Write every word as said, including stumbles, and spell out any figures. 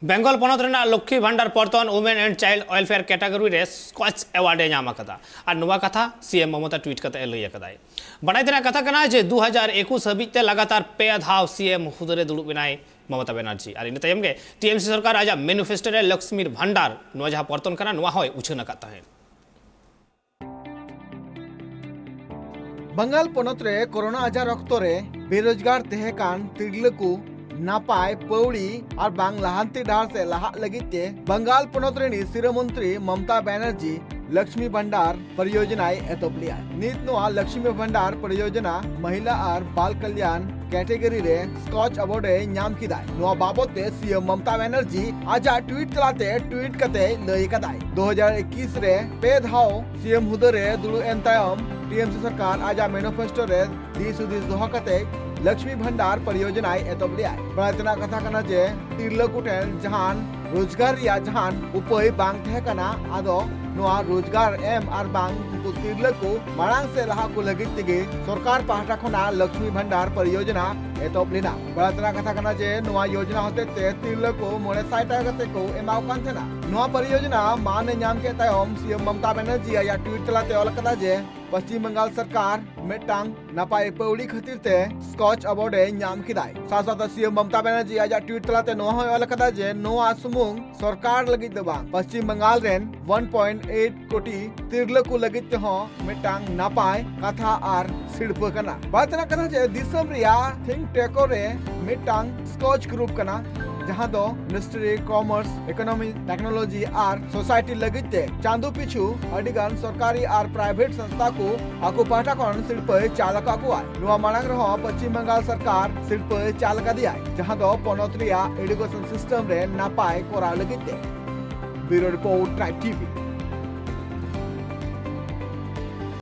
ᱵᱮᱝᱜᱚᱞ ᱯᱚᱱᱚᱛ ᱨᱮᱱᱟᱜ ᱞᱚᱠᱠᱷᱤ ᱵᱷᱟᱱᱰᱟᱨ ᱯᱚᱨᱛᱚᱱ Women and Child Welfare category ᱨᱮ ᱥᱠᱚᱪ ᱮᱣᱟᱨᱰ ᱮ ᱧᱟᱢ ᱟᱠᱟᱫᱟ᱾ ᱟᱨ ᱱᱚᱣᱟ ᱠᱟᱛᱷᱟ ᱥᱤ ᱮᱢ ᱢᱚᱢᱚᱛᱟ ᱴᱩᱭᱤᱴ ᱠᱟᱛᱮ ᱮ ᱞᱟᱹᱭ ᱟᱠᱟᱫᱟᱭ᱾ ᱵᱟᱰᱟᱭ ᱛᱮᱱᱟᱜ ᱠᱟᱛᱷᱟ ᱠᱟᱱᱟ ᱡᱮ, ᱫᱩ ᱦᱟᱡᱟᱨ ᱮᱠᱩᱥ ᱦᱟᱹᱵᱤᱡ ᱛᱮ ᱞᱟᱜᱟᱛᱟᱨ ᱯᱮ ᱫᱷᱟᱣ ᱥᱤ ᱮᱢ ᱦᱩᱫᱟᱹ ᱨᱮ ᱫᱩᱲᱩᱵ ᱮᱱᱟᱭ ᱢᱚᱢᱚᱛᱟ ᱵᱮᱱᱟᱨᱡᱤ᱾ ᱟᱨ ᱤᱱᱟᱹ ᱛᱟᱭᱚᱢ ᱜᱮ ᱴᱤ ᱮᱢ ᱥᱤ ᱥᱚᱨᱠᱟᱨ ᱟᱡᱟᱜ ᱢᱮᱱᱤᱯᱷᱮᱥᱴᱳ ᱨᱮ ᱞᱚᱠᱥᱢᱤ ᱵᱷᱟᱱᱰᱟᱨ, ᱱᱚᱣᱟ ᱡᱟᱦᱟᱸ ᱯᱚᱨᱛᱚᱱ ᱠᱟᱱᱟ, ᱱᱚᱣᱟ ᱦᱚᱸᱭ ᱩᱪᱷᱟᱹᱱ ᱟᱠᱟᱫ ᱛᱟᱦᱮᱸᱫ᱾ ᱵᱟᱝᱜᱟᱞ ᱯᱚᱱᱚᱛ ᱨᱮ ᱠᱳᱨᱳᱱᱟ ᱟᱡᱟᱨ ᱚᱠᱛᱚ ᱨᱮ ᱵᱮᱨᱳᱡᱽᱜᱟᱨ ᱛᱟᱦᱮᱸ ᱠᱟᱱ ᱛᱤᱨᱞᱟᱹ ᱠᱚ ᱱᱟᱯᱟᱭ ᱯᱟᱹᱣᱲᱤ ᱟᱨ ᱵᱟᱝ ᱞᱟᱦᱟᱱᱛᱤ ᱰᱟᱦᱟᱨ ᱥᱮᱫ ᱞᱟᱦᱟᱜ ᱞᱟᱹᱜᱤᱫ ᱛᱮ ᱵᱟᱝᱜᱟᱞ ᱯᱚᱱᱚᱛ ᱨᱤᱱᱤᱡ ᱥᱤᱨᱟᱹ ᱢᱚᱱᱛᱨᱤ ᱢᱚᱢᱚᱛᱟ ᱵᱟᱱᱟᱨᱡᱤ ᱞᱚᱠᱥᱢᱤ ᱵᱷᱟᱱᱰᱟᱨ ᱯᱚᱨᱤᱭᱳᱡᱚᱱᱟᱭ ᱮᱛᱚᱦᱚᱵ ᱞᱮᱫᱼᱟ᱾ ᱱᱤᱛ ᱱᱚᱣᱟ ᱞᱚᱠᱥᱢᱤ ᱵᱷᱟᱱᱰᱟᱨ ᱯᱚᱨᱤᱭᱳᱡᱚᱱᱟ ᱢᱚᱦᱤᱞᱟ ᱟᱨ ᱵᱟᱞ ᱠᱟᱞᱭᱟᱱ ᱠᱮᱴᱮᱜᱚᱨᱤ ᱨᱮ ᱥᱠᱚᱪ ᱮᱣᱟᱨᱰ ᱮ ᱧᱟᱢ ᱠᱮᱫᱟᱭ᱾ ᱱᱚᱣᱟ ᱵᱟᱵᱚᱛ ᱛᱮ ᱥᱤ ᱮᱢ ᱢᱚᱢᱚᱛᱟ ᱵᱟᱱᱟᱨᱡᱤ ᱟᱡᱟᱜ ᱴᱩᱭᱤᱴ ᱛᱟᱞᱟᱛᱮ ᱴᱩᱭᱤᱴ ᱠᱟᱛᱮ ᱞᱟᱹᱭ ᱟᱠᱟᱫᱟᱭ, ᱫᱩ ᱦᱟᱡᱟᱨ ᱮᱠᱩᱥ ᱨᱮ ᱯᱮ ᱫᱷᱟᱣ ᱥᱤ ᱮᱢ ᱦᱩᱫᱟᱹ ᱨᱮ ᱫᱩᱲᱩᱵ ᱮᱱ ᱛᱟᱭᱚᱢ ᱴᱤ ᱮᱢ ᱥᱤ ᱥᱚᱨᱠᱟᱨ ᱟᱡᱟᱜ ᱢᱮᱱᱤᱯᱷᱮᱥᱴᱳ ᱨᱮ ᱫᱤᱥ ᱦᱩᱫᱤᱥ ᱫᱚᱦᱚ ᱠᱟᱛᱮ ᱞᱚᱠᱥᱢᱤ ᱵᱷᱟᱱᱰᱟᱨ ᱯᱚᱨᱤᱭᱳᱡᱚᱱᱟᱭ ᱮᱛᱚᱦᱚᱵ ᱞᱮᱫᱟᱭ᱾ ᱵᱟᱲᱟᱭ ᱛᱮᱱᱟᱜ ᱠᱟᱛᱷᱟ ᱠᱟᱱᱟ ᱡᱮ, ᱛᱤᱨᱞᱟᱹ ᱠᱚᱴᱷᱮᱱ ᱡᱟᱦᱟᱱ ᱨᱳᱡᱽᱜᱟᱨ ᱨᱮᱭᱟᱜ ᱡᱟᱦᱟᱱ ᱩᱯᱟᱹᱭ ᱵᱟᱝ ᱛᱟᱦᱮᱸ ᱠᱟᱱᱟ᱾ ᱟᱫᱚ ᱱᱚᱣᱟ ᱨᱳᱡᱽᱜᱟᱨ ᱮᱢ ᱟᱨ ᱵᱟᱝ ᱩᱱᱠᱩ ᱛᱤᱨᱞᱟᱹ ᱠᱚ ᱢᱟᱲᱟᱝ ᱥᱮᱫ ᱞᱟᱦᱟ ᱠᱚ ᱞᱟᱹᱜᱤᱫ ᱛᱮᱜᱮ ᱥᱚᱨᱠᱟᱨ ᱯᱟᱦᱴᱟ ᱠᱷᱚᱱᱟᱜ ᱞᱚᱠᱥᱢᱤ ᱵᱷᱟᱱᱰᱟᱨ ᱯᱚᱨᱤᱭᱳᱡᱚᱱᱟ ᱮᱛᱚᱦᱚᱵ ᱞᱮᱱᱟ᱾ ᱵᱟᱲᱟᱭ ᱛᱮᱱᱟᱜ ᱠᱟᱛᱷᱟ ᱠᱟᱱᱟ ᱡᱮ, ᱱᱚᱣᱟ ᱭᱳᱡᱚᱱᱟ ᱦᱚᱛᱮᱡ ᱛᱮ ᱛᱤᱨᱞᱟᱹ ᱠᱚ ᱢᱚᱬᱮ ᱥᱟᱭ ᱴᱟᱠᱟ ᱠᱟᱛᱮ ᱠᱚ ᱮᱢᱟᱣ ᱠᱟᱱ ᱛᱟᱦᱮᱱᱟ᱾ ᱱᱚᱣᱟ ᱯᱚᱨᱤᱭᱳᱡᱚᱱᱟ ᱢᱟᱹᱱ ᱮ ᱧᱟᱢ ᱠᱮᱫ ᱛᱟᱭᱚᱢ ᱥᱤ ᱮᱢ ᱢᱚᱢᱚᱛᱟ ᱵᱟᱱᱟᱨᱡᱤ ᱟᱭᱟᱜ ᱴᱩᱭᱤᱴ ᱛᱟᱞᱟᱛᱮ ᱚᱞ ᱟᱠᱟᱫᱟ ᱡᱮ, ᱯᱚᱥᱪᱤᱢ ᱵᱟᱝᱜᱟᱞ ᱥᱚᱨᱠᱟᱨ ᱢᱤᱫᱴᱟᱝ ᱱᱟᱯᱟᱭ ᱯᱟᱹᱣᱲᱤ ᱠᱷᱟᱹᱛᱤᱨ ᱛᱮ ᱥᱠᱚᱪ ᱮᱣᱟᱨᱰ ᱮ ᱧᱟᱢ ᱠᱮᱫᱟᱭ᱾ ᱥᱟᱶ ᱥᱟᱶᱛᱮ ᱥᱤ ᱮᱢ ᱢᱚᱢᱚᱛᱟ ᱵᱟᱱᱟᱨᱡᱤ ᱟᱡᱟᱜ ᱴᱩᱭᱤᱴ ᱛᱟᱞᱟᱛᱮ ᱱᱚᱣᱟ ᱦᱚᱸᱭ ᱚᱞ ᱟᱠᱟᱫᱟ ᱡᱮ, ᱱᱚᱣᱟ ᱥᱩᱢᱩᱝ ᱥᱚᱨᱠᱟᱨ ᱞᱟᱹᱜᱤᱫ ᱫᱚ ᱵᱟᱝ, ᱯᱚᱥᱪᱤᱢ ᱵᱟᱝᱜᱟᱞ ᱨᱮᱱ ᱚᱣᱟᱱ ᱯᱚᱭᱮᱱᱴ ᱮᱭᱤᱴ ᱠᱳᱴᱤ ᱛᱤᱨᱞᱟᱹ ᱠᱚ ᱞᱟᱹᱜᱤᱫ ᱛᱮᱦᱚᱸ ᱢᱤᱫᱴᱟᱝ ᱱᱟᱯᱟᱭ ᱠᱟᱛᱷᱟ ᱟᱨ ᱥᱤᱨᱯᱟᱹ ᱠᱟᱱᱟ᱾ ᱵᱟᱲᱟᱭ ᱛᱮᱱᱟᱜ ᱠᱟᱛᱷᱟ ᱡᱮ, ᱫᱤᱥᱚᱢ ᱨᱮᱭᱟᱜ ᱛᱷᱤᱝᱠ ᱴᱮᱠ ᱨᱮ ᱢᱤᱫᱴᱟᱝ ᱥᱠᱚᱪ ᱜᱨᱩᱯ ᱠᱟᱱᱟ, ᱡᱟᱦᱟᱸ ᱫᱚ ᱤᱱᱰᱟᱥᱴᱨᱤ, ᱠᱚᱢᱟᱨᱥ, ᱤᱠᱳᱱᱚᱢᱤ, ᱴᱮᱠᱱᱳᱞᱚᱡᱤ ᱟᱨ ᱥᱳᱥᱟᱭᱴᱤ ᱞᱟᱹᱜᱤᱫ ᱛᱮ ᱪᱟᱸᱫᱳ ᱯᱤᱪᱷᱩ ᱟᱹᱰᱤ ᱜᱟᱱ ᱥᱚᱨᱠᱟᱨᱤ ᱟᱨ ᱯᱨᱟᱭᱵᱷᱮᱴ ᱥᱚᱝᱥᱛᱷᱟ ᱠᱚ ᱟᱠᱚ ᱯᱟᱦᱴᱟ ᱠᱷᱚᱱ ᱥᱤᱨᱯᱟᱹᱭ ᱪᱟᱞ ᱟᱠᱟᱫ ᱠᱚᱣᱟ᱾ ᱱᱚᱣᱟ ᱢᱟᱲᱟᱝ ᱨᱮᱦᱚᱸ ᱯᱚᱥᱪᱤᱢ ᱵᱟᱝᱜᱟᱞ ᱥᱚᱨᱠᱟᱨ ᱥᱤᱨᱯᱟᱹᱭ ᱪᱟᱞ ᱟᱠᱟᱫᱮᱭᱟᱭ, ᱡᱟᱦᱟᱸ ᱫᱚ ᱯᱚᱱᱚᱛ ᱨᱮᱭᱟᱜ ᱮᱰᱩᱠᱮᱥᱚᱱ ᱥᱤᱥᱴᱮᱢ ᱨᱮ ᱱᱟᱯᱟᱭ ᱠᱚᱨᱟᱣ ᱞᱟᱹᱜᱤᱫ ᱛᱮ᱾ ᱵᱤᱭᱩᱨᱳ ᱨᱤᱯᱳᱨᱴ, ᱴᱨᱟᱭᱤᱵᱽ ᱴᱤ ᱵᱷᱤ᱾